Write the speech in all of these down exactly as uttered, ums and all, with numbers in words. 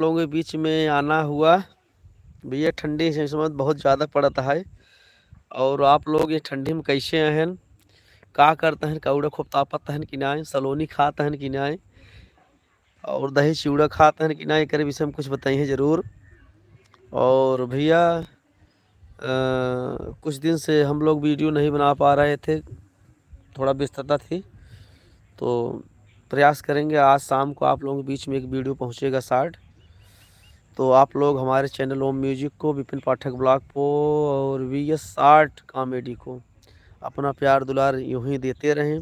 लोगों के बीच में आना हुआ। भैया, ठंडी इस समय बहुत ज़्यादा पड़त है, और आप लोग ये ठंडी में कैसे हैं, का करते हैं, कौड़ा खूब तापत हैं कि नाहीं, सलोनी खात हैं कि नाहीं, और दही चिवड़ा खात हैं कि नाहीं, एकरे विषय में कुछ बताइए ज़रूर। और भैया, अ, कुछ दिन से हम लोग वीडियो नहीं बना पा रहे थे, थोड़ा व्यस्तता थी, तो प्रयास करेंगे आज शाम को आप लोगों के बीच में एक वीडियो पहुँचेगा शॉर्ट। तो आप लोग हमारे चैनल ओम म्यूजिक को, विपिन पाठक ब्लॉग को और वी एस शॉर्ट कॉमेडी को अपना प्यार दुलार यूं ही देते रहें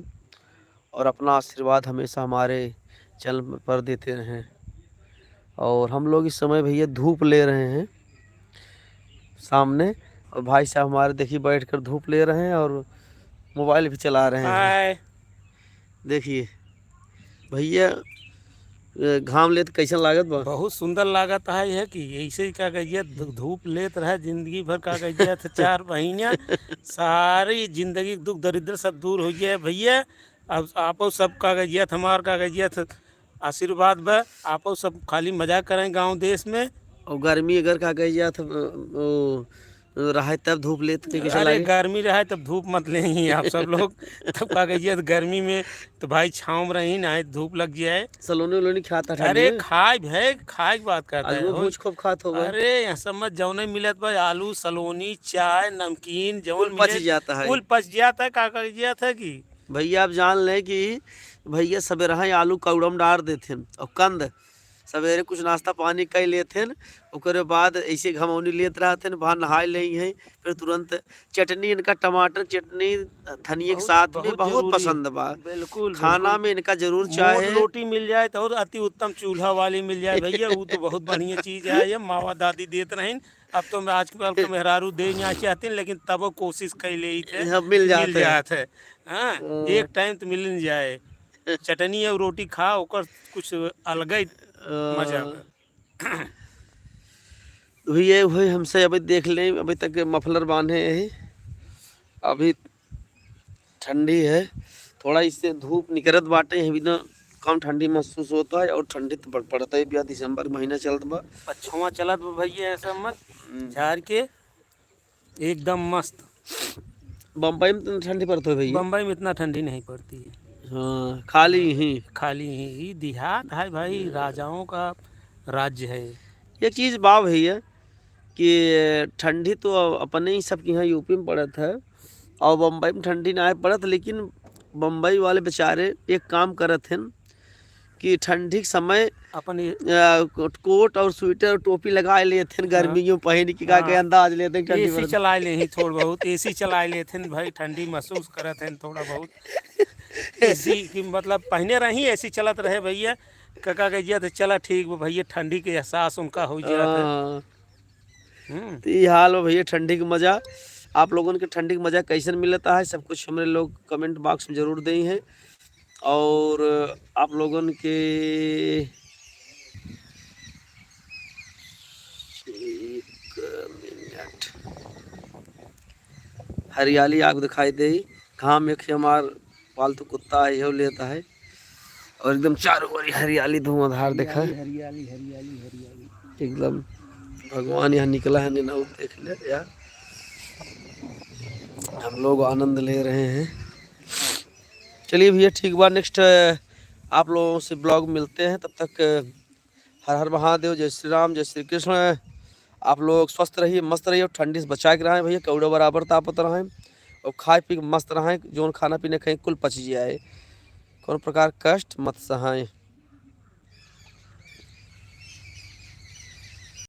और अपना आशीर्वाद हमेशा हमारे चैनल पर देते रहें। और हम लोग इस समय भैया धूप ले रहे हैं सामने, और भाई साहब हमारे देखिए बैठकर धूप ले रहे हैं और मोबाइल भी चला रहे हैं। हाय। देखिए भैया, अ, घाम लेत कैसन लागत बा? बहुत सुंदर लागत है। यह कि ऐसे ही का कहिए, धू-, धूप लेत रहे जिंदगी भर, का कहिए, तो चार महीना सारी जिंदगी के दुख दरिद्र सब दूर हो गया है भैया। अब आपो सब, का कहिए, हमार, का कहिए, आशीर्वाद बा। आपो सब खाली मजा करें गांव देश में। और गर्मी अगर, का कहिए, तो, ओ, रहे तब धूप लेत के कैसा अरे, लागे? गर्मी रहे तब धूप मत ले ही आप सब लोग। तब का कहिए, तो गर्मी में तो भाई छाँव में रही, ना धूप लग जाए। सलोनी उलोनी खाता ठंडी अरे, में? खाए भाई, खाए की बात करता आलू है, भूज खूब खात होगा। अरे, यहाँ सब मत जौने मिलत बा, आलू, सलोनी, चाय, नमकीन, जौन कुल पच मिले, जाता है। कुल पच जाता है। का कहिए था कि भैया, आप जान लें कि भैया सबेरहा आलू कौड़ा में डार देथिन और कंद, सबेरे कुछ नाश्ता पानी कइ लेथिन, ओकरे बाद ऐसे घमौनी लेत रहथिन, वहाँ नहाए लेई हैं, फिर तुरंत चटनी, इनका टमाटर चटनी धनिया के बहुत, साथ में बहुत बहुत जरूरी। पसंद बा। बिल्कुल, खाना बिल्कुल। में इनका जरूर मोट चाहे। रोटी मिल जाए तो और अति उत्तम, चूल्हा वाली मिल जाए भैया, वो तो बहुत बढ़िया चीज है। ये मावा दादी देत रहीन, अब तो मैं आजकल के मेहरारू दे ना चाहतीन, लेकिन तबो कोशिश कइ लेई थे, हाँ, मिल जात है। जात है। हाँ, हाँ। एक टाइम तो मिल न जाए। चटनी और रोटी खा, ओकर कुछ अलग ही हाँ। मजा बा। तो भैया, वही हमसे अभी देख लें, अभी तक मफलर बांधे हैं, अभी ठंडी है, थोड़ा इससे धूप निकरत बाटे, अभी ना कम ठंडी महसूस होता है, और ठंडी तो पड़-, पड़ता ही भैया, दिसंबर महीना चलत बा। पछवा चलत बा भैया, ऐसा मत हम्म। झाड़ के एकदम मस्त। बम्बई में तो ठंडी पड़त हो भैया? बम्बई में इतना ठंडी नहीं पड़ती है। हाँ, खाली ही। खाली ही, ये देहात है भाई, राजाओं का राज्य है। ये चीज़ बा भैया कि ठंडी तो अपने ही सबके यहाँ यूपी में पड़त है, और बम्बई में ठंडी ना पड़त, लेकिन बम्बई वाले बेचारे एक काम करत हैं कि ठंडी के समय अपन ये अ, कोट, कोट और स्वेटर, टोपी लगाए लेत हैं, हाँ। गर्मी में पहन के का के हाँ। अंदाज लेत हैं ठंडी एसी में। चलाए ले ही थोड़ बहुत, एसी चलाए लेत हैं भाई, ठंडी महसूस करत हैं थोड़ा बहुत। एसी की मतलब पहने रही, एसी चलत रहे भैया, काका के जिया तो चला ठीक बा भैया, ठंडी के एहसास उनका हो जात है। हाँ। हम्म। तो ये हाल बा भैया ठंडी के मजा। आप लोगन के ठंडी के मजा कैसन मिलता है, सब कुछ हमरे लोग comment box में जरूर देई हैं। और आप लोगन के एक मिनट, हरियाली आपको दिखाई दे, घाम एक ही हमार पालतू कुत्ता है, यह लेता है। और एकदम चारों ओर हरियाली धुआंधार देखा। हरियाली, हरियाली, हरियाली, हरियाली। एकदम भगवान यहाँ निकला है, नहीं ना, वो देख ले यार। हम लोग आनंद ले रहे हैं। चलिए भैया, ठीक बा, next, अ, आप लोगों से vlog मिलते हैं। तब तक, अ, हर हर महादेव, जय श्री राम, जय श्री कृष्ण। आप लोग स्वस्थ रहिए, मस्त रहिए और ठंडी से बचा के रहें भैया। कौड़ा बराबर तापत रहें और खाए पी के मस्त रहें। जौन खाना पीना खाई कुल पच जाए, कौनो प्रकार कष्ट मत सहाएं।